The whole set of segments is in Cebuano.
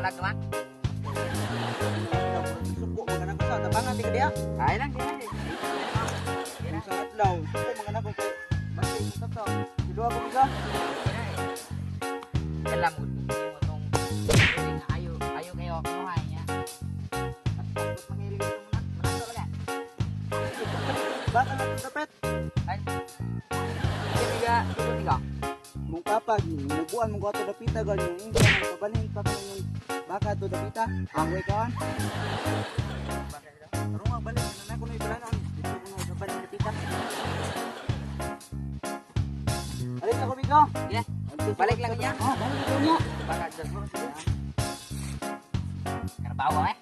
Balag naman. Suko mga nako sa tabangan di ka diha. Ay lang, di lang. Sa adlaw, suko mga nako kay basta yung tato. Siluwa ko ka. Kalam mo tong ayo ayo kayo kuha niya. Manato lang. Baka na dapat. Ay. Tiga, tiga. Mong kapag nabuan mong ato dapita ganyan yung kanang pabalhin pa ka yung baka ato dapita. Angway kawan. Tarong nga balik na ko na ibalanan. Dito ko na kabalhin dapita. Balik ako bigo. Yeah. Balik lang niya. Oh, balik lang niya. Baka dyan. Karabawa eh.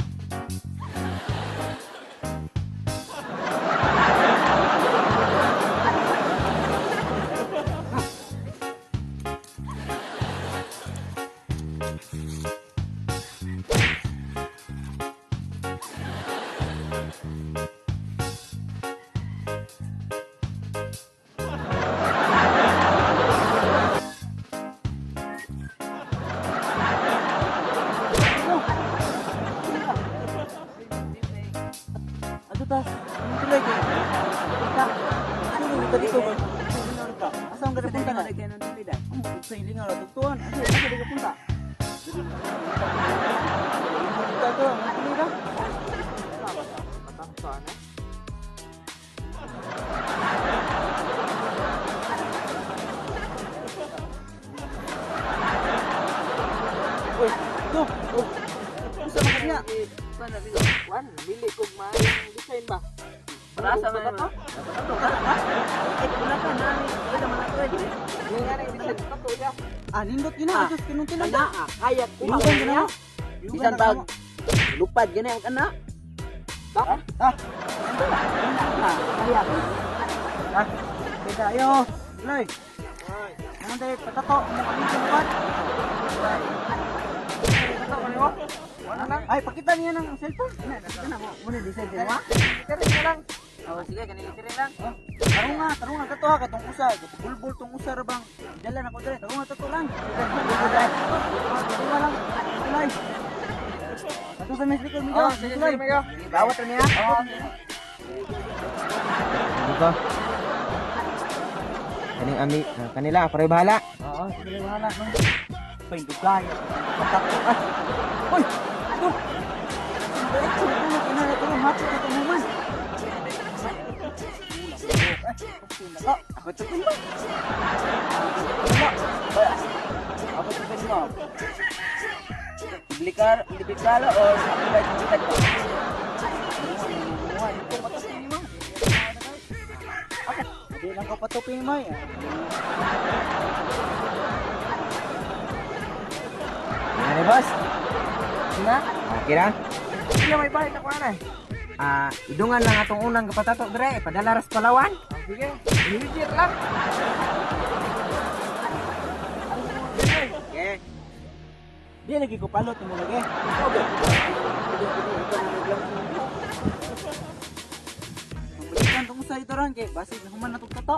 Ato ta, ang tuloy kay. Kita. Sulod ka dito ba? Sulod ka. Asa ang ganapunta na? Ang sa ilingaw na tugtuan. Asa asa di ka punta? Punta to, ang tuloy ka. Uy, ito. Oh. Unsa man kanya? Wan, dili kog maayong design ba? Brasa man to. Eh, wala ka na ni, wala man ako eh. Nga na design pa to ya. Ah, nindot yun na. Atos kinunti lang da. Kana, kaya ko Ilugan ka na. Bisan pag lupad gani ang kana. Ah, Ah, kaya ko. ah. Teka, ayo. Tuloy. Ano tayo, patato. Ano kami lupad? Ay, pakita niya ng cellphone. Kana mo, muna design din mo. Oh, sige, kanili tiri lang. Tarong nga, tarong nga kato ha, katong usa, bulbul tong usa ra bang. Dala na ko dire, tarong nga tato lang. Tarong nga lang. Tulay. Ato sa mes likod migo. Oh, sige, sige, migo. Dawat ra niya. Dito. Kaning ami, kanila pare bahala. Oo, sige bahala no. Pindugay. Patato. Ay. Uy. Ito. Diretso tulog ina na tulog hapit na tumuman. Ako tupin ba? Ako tupin mo. Blikar, blikalo or kulay digital ba? Hindi lang ko patupin mo. Ano boss? Na? Okay ra? Sige, may bahay na ko ana. Ah, idungan lang atong unang kapatato dire, padala ras Palawan. Sige, legit lang. Okay. Di lagi ko palot mo lagi. Pabalikan tong usa ito ron kay basig na human na tong tato.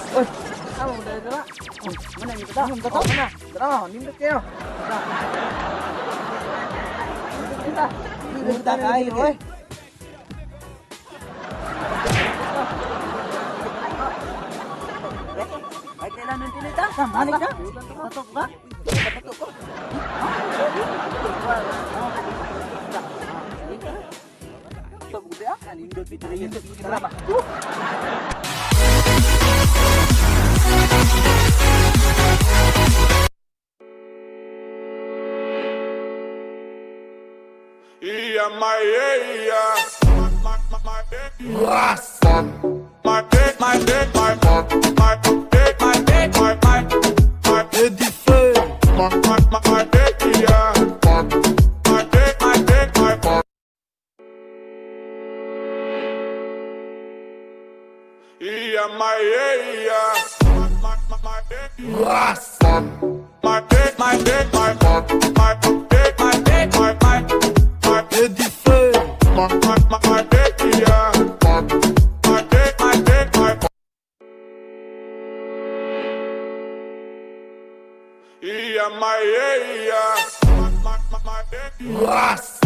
Uy, amo mo dala dala. Oh, mana yung tato? Yung tato? Mana? Dala, nindot kayo. Nindot kita. Nindot kayo eh. Ay, kailan nung tinita? Manik ka? Tato ka? Tato ko. Tato ko ah. Nindot pito nindot pito ba? Yeah, my yeah, my my my my my my my my my my my my my my my yeah my my my my yeah my yeah my my my my my my my my my my my my my my yeah my my my my yeah, my yeah, yeah. My, my, my, yeah.